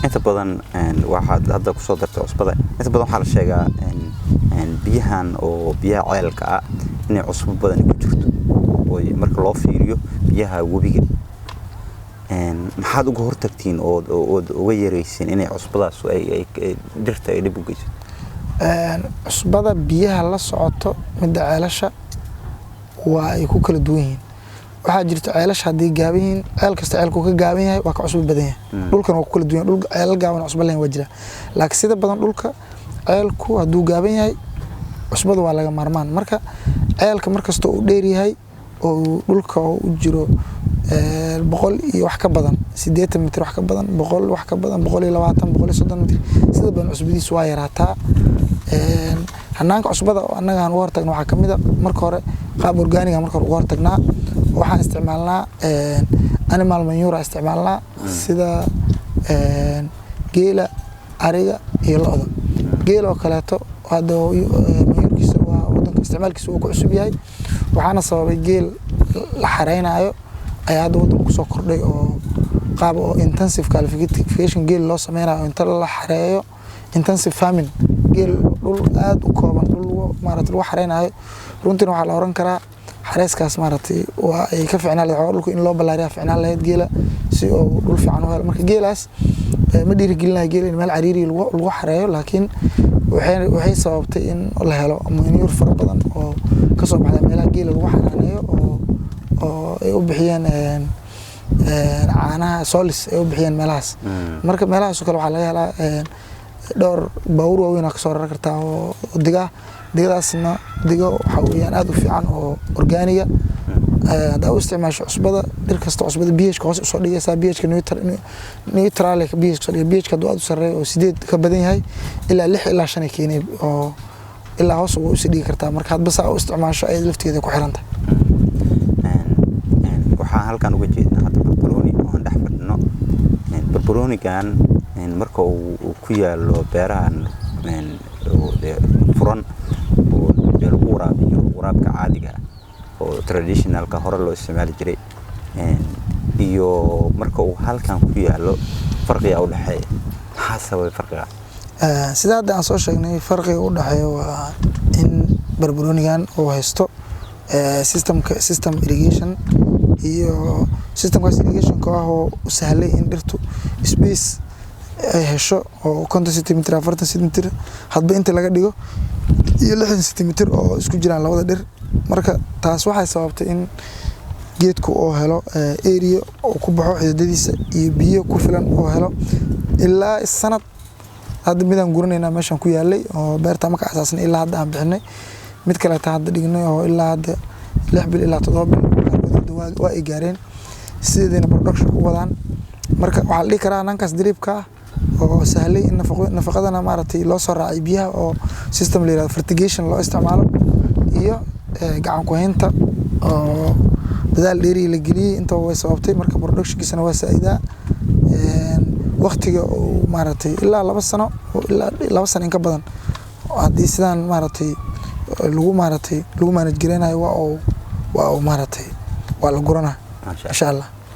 Inta badan waxaad hadda kusoo dartay cusbada. Inta badan waxaa la sheegaa biyahan oo biyaha ceelka ah inay cusbo badan ku jirto oo marka loo fiiriyo biyaha webiga. Maxaad uga hortagtiin ood uga yaraysiin inay cusbadaas ay dhirta ay dhib u geysato? Cusbada biyaha la socoto midda ceelasha waa ay ku kala duwan yihiin. Waxaa jirta ceelasha hadday gaaban yihiin, ceel kasta ceelku ka gaaban yahay waa ka cusbo badan yahay. Dhulkana waa ku kala duwan yahay. Dhul ceelal gaaban oo cusbo lahayn waa jira, laakiin sida badan dhulka ceelku hadduu gaaban yahay, cusbada waa laga maarmaan. Marka ceelka markasta uu dheer yahay oo uu dhulka u jiro 100 iyo wax ka badan, 80 mitir wax ka badan, 100 wax ka badan, 120, 130 mitir, sida badan cusbadiisu waa yaraataa. Hanaanka cusbada oo annaga aan uga hortagno waxaa kamid a marka hore qaab organic ga marka hore uga hortagnaa. Waxaan isticmaalnaa animal manure isticmaalnaa, sida geela, ariga iyo lo'da. Geela oo kaleeto hadda manure kiisa waa wadanka isticmaalkiisa wuu ku cusub yahay, waxaana sababay geel la xareynayo ayaa hadda wadanka kusoo kordhay, oo qaab oo intensive cultivation geel loo sameynayo oo inta la xareeyo, intensive farming, geel dhul aad u kooban dhul maaragtay lagu xareynayo. Runtiina waxaa la oran karaa xareyskaas maaragtay waa ay ka ficnaan lahayd dhulka in loo ballaariyaa ficnaan lahayd geela si uu dhul fiican u helo. Marka geelaas ma dhiirigelinayo geela in meel cariiri lagu xareeyo, laakiin waxay sababtay in la helo manure fara badan oo kasoo baxda meelaha geela lagu xanaaneeyo oo ay u bixiyeen caanaha solis ay u bixiyeen meelahaas. Marka meelahaas oo kale waxaa laga helaa dhowr baabuur waaweyn aa kasoo raran kartaa oo diga. Digadaasna digo waxaa weeyaan aad u fiican oo organic ga. Haddaa u isticmaasho cusbada dhir kasta, cusbada pH-ka hoos usoo dhigaysaa, pH-ka neutral pH kasoo dhigay. pH-ka hadduu aad u sarreeyo oo 8 ka badan yahay, ilaa 6 ilaa 5 ay keenay oo ilaa hoos ugu usii dhigi kartaa. Marka hadba saa u isticmaasho ayay lafteeda ku xiran tahay. Waxaan halkan uga jeednaa hadda barbarooni oo aan dhex fadhino. Barbaroonigan marka uu ku yaalo beerahan oo dee furan oo dee lagu waraabiyo waraabka caadiga ah oo traditional ka hore loo isticmaali jiray iyo marka uu halkan ku yaalo, farqiga u dhexeeya maxaa sababay farqiga? Sida hadda aan soo sheegnay, farqiga u dhexeeya waa in barbaroonigan uu haysto system ka system irrigation iyo system kaas irrigation ka ah oo u sahlay in dhirtu space ay hesho oo 50 centimeter, 40 centimeter hadba inta laga dhigo iyo 60 centimeter oo isku jiraan labada dhir. Marka taas waxay sababtay in geedku uu helo area uu ku baxo xididadiisa iyo biyo ku filan uu helo ilaa sanad. Hadda midaan guranaynaa meeshaan ku yaalay oo beerta marka asaasnay ilaa hadda aan bixinay, mid kaleeta hadda dhignay oo ilaa hadda 6 bil ilaa 7 bil qaarkood waa ay gaareen, sideedayna production u wadaan. Marka waxaa la dhihi karaa hannaankaas drip ka ah oo sahlay in nafaqadana maaragtay loo soo raacay biyaha oo system la yirahdo fertigation loo isticmaalo iyo gacan ku haynta oo dadaal dheeri la geliyey, intaba way sababtay. Marka production kiisana waa saa'idaa waqtiga uu maaragtay ilaa 2 sano, ilaa 2 sano in ka badan haddii sidaan maaragtay lagu manage gareynayo, waa uu maaragtay waa la guranaa insha Allah.